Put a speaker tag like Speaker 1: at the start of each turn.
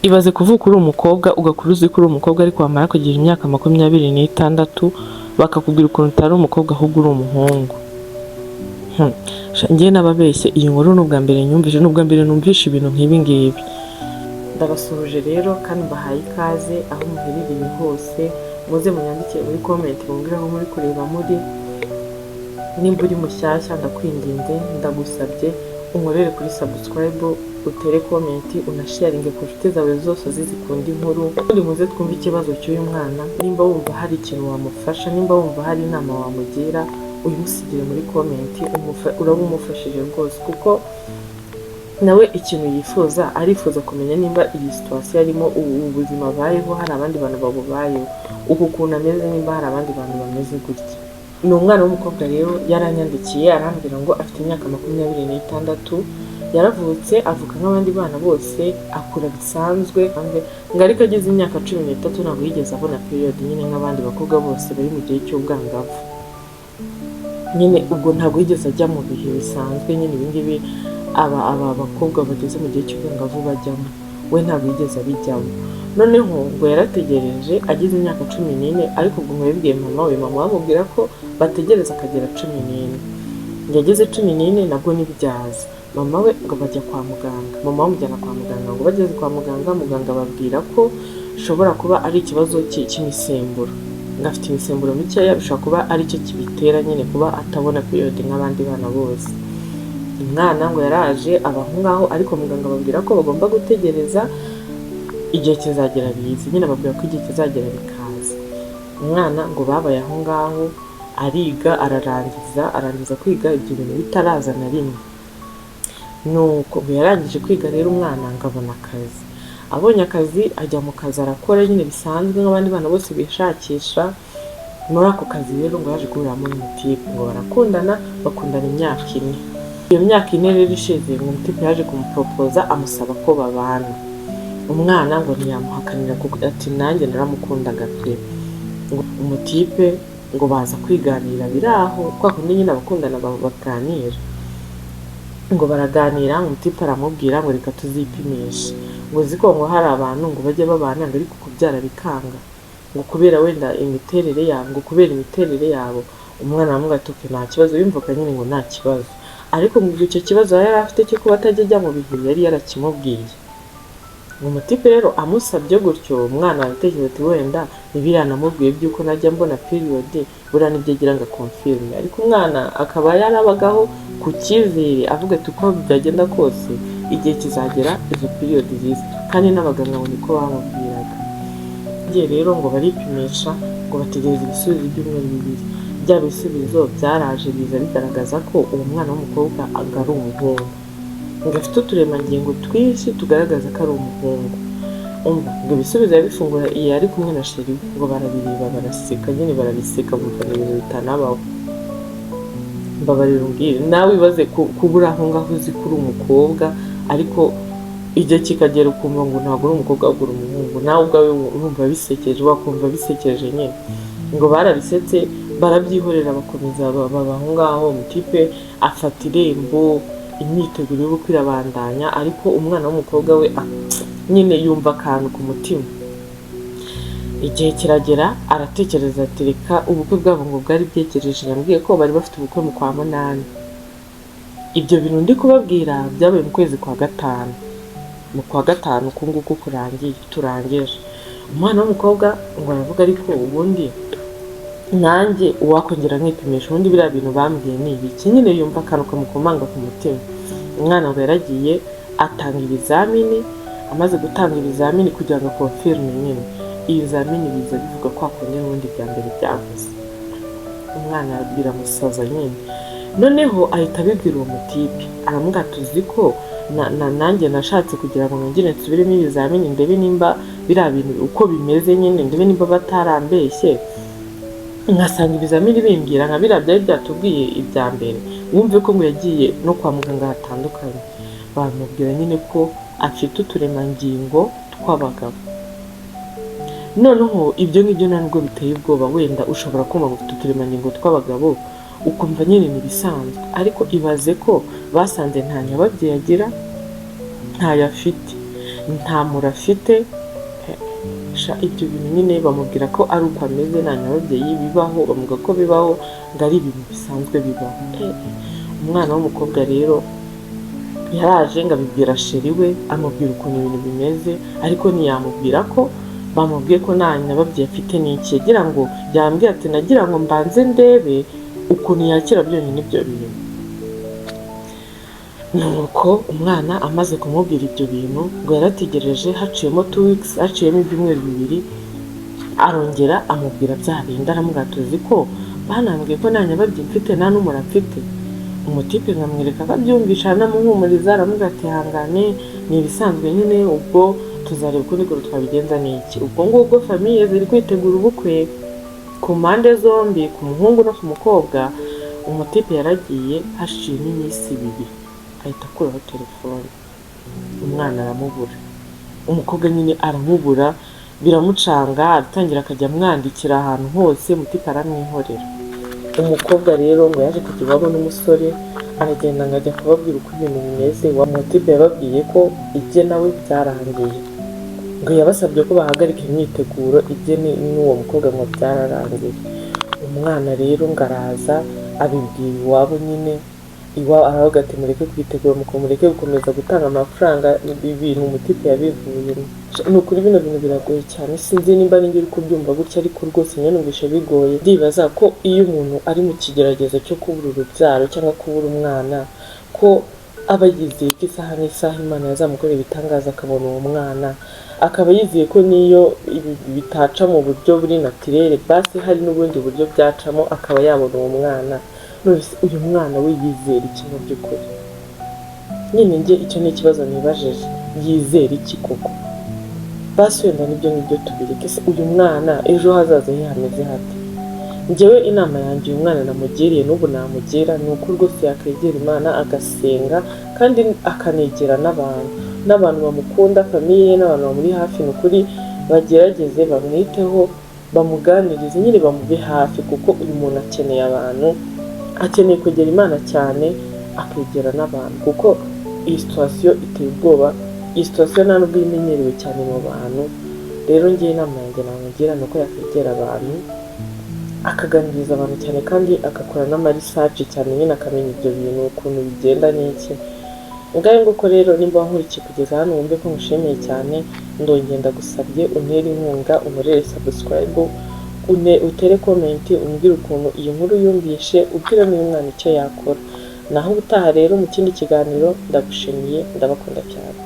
Speaker 1: Ibaze kuvuka uri umukobwa, ugakura uzi ko uri umukobwa, ariko wamara kugira imyaka 26 bakakubwira ukuntu utari umukobwa ahubwo uri umuhungu. Sha, njye nababeshye, iyi nkuru ni ubwa mbere nyumvise, ni ubwa mbere numvishe ibintu nk'ibi ngibi. Ndabasuhuje rero kandi mbahaye ikaze aho muherereye hose. Muze munyandikire muri comment, mumbwire aho muri kureba muri. Nimba uri mushyashya, ndakwinginze, ndagusabye, unkorere kuri subscribe, utere comment, unasharinge ku nshuti zawe zose zizikunda inkuru. Ubundi muze twumve ikibazo cy'uyu mwana. Nimba wumva hari ikintu wamufasha, nimba wumva hari inama wamugira, uyimusigire muri comment, uraba umufashije rwose, kuko nawe ikintu yifuza, arifuza kumenya nimba iyi situation arimo, ubu buzima abayeho, hari abandi bantu babubayeho uku kuntu ameze, nimba hari abandi bantu bameze gutya. Ni umwana w'umukobwa rero, yaranyandikiye arambwira ngo afite imyaka 26, yaravutse, avuka nk'abandi bana bose, akura bisanzwe, ngo ariko ageze imyaka 13 ntabwo yigeze abona period nyine nk'abandi bakobwa bose bari mu gihe cy'ubwangavu. Nyine ubwo ntabwo yigeze ajya mu bihe bisanzwe nyine, ibingibi aba bakobwa bageze mu gihe cy'ubwangavu bajyamo, we ntabwo yigeze abijyamo. Noneho ngo yarategereje ageze imyaka 14, ariko ubwo ngo yabibwiye mama we, mama we amubwira ko bategereza akagera 14. Yageze 14 nabwo ntibyaza. Mama we ngo bajya kwa muganga, mama we amujyana kwa muganga. Ngo bageze kwa muganga, muganga ababwira ko bishobora kuba ari ikibazo cy'imisemburo, ngo afite imisemburo mikeya, bishobora kuba aricyo kibitera nyine kuba atabona period nk'abandi bana bose. Umwana ngo yaraje aba aho ngaho, ariko muganga ababwira ko bagomba gutegereza, igihe kizagera bize nyine, ababwira ko igihe kizagera bikaza. Umwana ngo babaye aho ngaho, ariga, ararangiza, arangiza kwiga ibyo bintu bitaraza na rimwe. Nuko ngo yarangije kwiga rero, umwana ngo abona akazi. Abonye akazi, ajya mu kazi, arakora nyine bisanzwe nk'abandi bana bose bishakisha. Muri ako kazi rero ngo yaje guhuriramo n'umutipe, ngo barakundana, bakundana imyaka 4. Iyo myaka 4 rero ishize, ngo umutipe yaje kumuporopoza, amusaba ko babana. Umwana ngo ntiyamuhakanira, kuko ati: "Nanjye naramukundaga pe." Ngo umutipe ngo baza kwiganira biri aho, kwa kundi nyine abakundana baganira. Ngo baraganira, umutipe aramubwira ngo: "Reka tuzipimishe," ngo uzi ko ngo hari abantu ngo bajya babana ngo ariko kubyara bikanga, ngo kubera wenda imiterere yabo, ngo kubera imiterere yabo. Umwana aramubwira ati: "Okay, nta kibazo." Yumvaga nyine ngo nta kibazo, ariko ngo icyo kibazo yari afite cyo kuba atajya ajya mu bihe yari yarakimubwiye. Ngo umutipe rero amusabye gutyo, umwana aratekereza ati: "Wenda ntibiriya namubwiye by'uko najya mbona period, buriya nibyo agira ngo aconfirme." Ariko umwana akaba yarabagaho ku cyizere, avuga ati: "Uko byagenda kose igihe kizagera izo period zize," kandi n'abaganga ngo niko bamubwiraga. Igihe rero ngo baripimisha, ngo bategereza ibisubizo ibyumweru 2. Bya bisubizo byaraje, biza bigaragaza ko uwo mwana w'umukobwa ngo ari umuhungu, ngo afite uturemangingo twinshi tugaragaza ko ari umuhungu. Umva, ngo ibisubizo yabifungura iyo ari kumwe na chéri we, ngo barabireba baraseka nyine, barabiseka, bumva ni ibintu bitanabaho. Mbabarira umbwire nawe, ibaze kuba uri aho ngaho uzi ko uri umukobwa, ariko igihe kikagera ukumva ngo ntabwo uri umukobwa ahubwo uri umuhungu. Nawe ubwawe urumva bisekeje, wakumva bisekeje nyine. Ngo barabisetse, barabyihorera, bakomeza baba aho ngaho. Umutipe afata irembo, imyiteguro y'ubukwe irabandanya, ariko umwana w'umukobwa we nyine yumva akantu ku mutima. Igihe kiragera, aratekereza ati: "Reka." Ubukwe bwabo ngo bwari bwegereje, yambwiye ko bari bafite ubukwe mu kwa munani. Ibyo bintu ndi kubabwira byabaye mu kwezi kwa gatanu, mu kwa gatanu uku nguku kurangiye turangije. Umwana w'umukobwa ngo aravuga: "Ariko ubundi nanjye uwakongera nkipimisha, ubundi biriya bintu bambwiye ni ibiki?" Nyine yumva akantu kamukomanga ku mutima. Umwana ngo yaragiye atanga ibizamini. Amaze gutanga ibizamini kugira ngo aconfirme nyine, ibizamini biza bivuga ko kundi n'ubundi bya mbere byavuze. Umwana biramusaza nyine. Noneho ahita abibwira uwo mutipe, aramubwira ati: "Uzi ko nanjye nashatse kugira ngo nongere nsubiremo ibizamini, ndebe nimba biriya bintu uko bimeze nyine, ndebe nimba batarambeshye, nkasanga ibizamini bimbwira nka biriya byari byatubwiye ibya mbere." Wumve ko ngo yagiye no kwa muganga hatandukanye, bamubwira nyine ko afite uturemangingo tw'abagabo. Noneho ibyo ngibyo nta nubwo biteye ubwoba. Wenda ushobora kumva ngo ufite uturemangingo tw'abagabo, ukumva nyine ni ibisanzwe, ariko ibaze ko basanze nta nyababyeyi agira, ntayo afite. Nta mura afite. Sha, ibyo bintu nyine bamubwira ko ari uko ameze, nta nyababyeyi bibaho, bamuga ko bibaho, ngo ari ibintu bisanzwe bibaho. Umwana w'umukobwa rero yaraje ngo abibwira chéri we, amubwira ukuntu ibintu bimeze, ariko ntiyamubwira ko bamubwiye ko nta nyababyeyi afite n'iki. Yagira ngo yambwiye ati: "Nagira ngo mbanze ndebe ukuntu yakira byonyine ibyo bintu." Nuko umwana amaze kumubwira ibyo bintu, ngo yarategereje, haciyemo 2 weeks, haciyemo ibyumweru 2, arongera amubwira bya bindi, aramubwira: "Tuzi ko banambwiye ko nta nyababyeyi mfite, nta n'umura mfite." Umutipe nkamwereka ko abyumvisha, anamuhumuriza, aramubwira ati: "Hangane, ni ibisanzwe nyine, ubwo tuzareba ukundi kuntu twabigenza." Ni iki? Ubwo ngubwo famille ziri kwitegura ubukwe ku mpande zombi, ku muhungu no ku mukobwa. Umutipe yaragiye, haciyemo iminsi 2 ahita akuraho telefone, umwana aramubura, umukobwa nyine aramubura, biramucanga, aratangira akajya amwandikira ahantu hose, umutipe aramwihorera. Umukobwa rero ngo yaje kujya iwabo n'umusore, aragenda ngo ajya kubabwira uko ibintu bimeze. Wa mutipe yababwiye ko ibye nawe byarangiye, ngo yabasabye ko bahagarika imyiteguro, ibye n'uwo mukobwa ngo byararangiye. Umwana rero ngo araza abibwira iwabo nyine, iwabo aravuga ati: "Mureke kwitegura, mureke gukomeza gutanga amafaranga, ibi bintu umutipe yabivuyemo." Ni ukuri bino bintu biragoye cyane, sinzi nimba ari njye uri kubyumva gutya, ariko rwose njye numvishe bigoye. Ndibaza ko iyo umuntu ari mu kigeragezo cyo kubura urubyaro cyangwa kubura umwana, ko aba yizeye ko isaha n'isaha Imana yazamukorera ibitangaza akabona uwo mwana, akaba yizeye ko n'iyo ibi bitaca mu buryo buri naturel, basi hari n'ubundi buryo byacamo akaba yabona uwo mwana. None se uyu mwana we yizera iki mu by'ukuri? Nyine njye icyo ni ikibazo nibajije: yizera iki koko? Basi wenda nibyo ngibyo tubireke, se uyu mwana ejo hazaza he hameze hate? Njyewe inama yanjye uyu mwana namugiriye, n'ubu namugira, ni uko rwose yakwegera Imana agasenga, kandi akanegera n'abantu bamukunda, famille ye n'abantu bamuri hafi. Ni ukuri bagerageze bamwiteho, bamuganirize nyine, bamube hafi, kuko uyu muntu akeneye abantu, akeneye kwegera Imana cyane, akegera n'abantu, kuko iyi situation iteye ubwoba. Iyi situation nta nubwo imenyerewe cyane mu bantu. Rero ngewe inama yanjye namugira ni uko yakwegera abantu, akaganiriza abantu cyane, kandi agakora n'ama research cyane nyine, akamenya ibyo bintu ukuntu bigenda n'iki. Ngayo nguko rero, nimba wankurikiye kugeza hano, wumve ko ngushimiye cyane. Ndongera ndagusabye untere inkunga, unkorere subscribe, utere comment, umbwire ukuntu iyi nkuru yumvishe, ubwire n'uyu mwana icyo yakora. Naho ubutaha rero mu kindi kiganiro, ndagushimiye, ndabakunda cyane.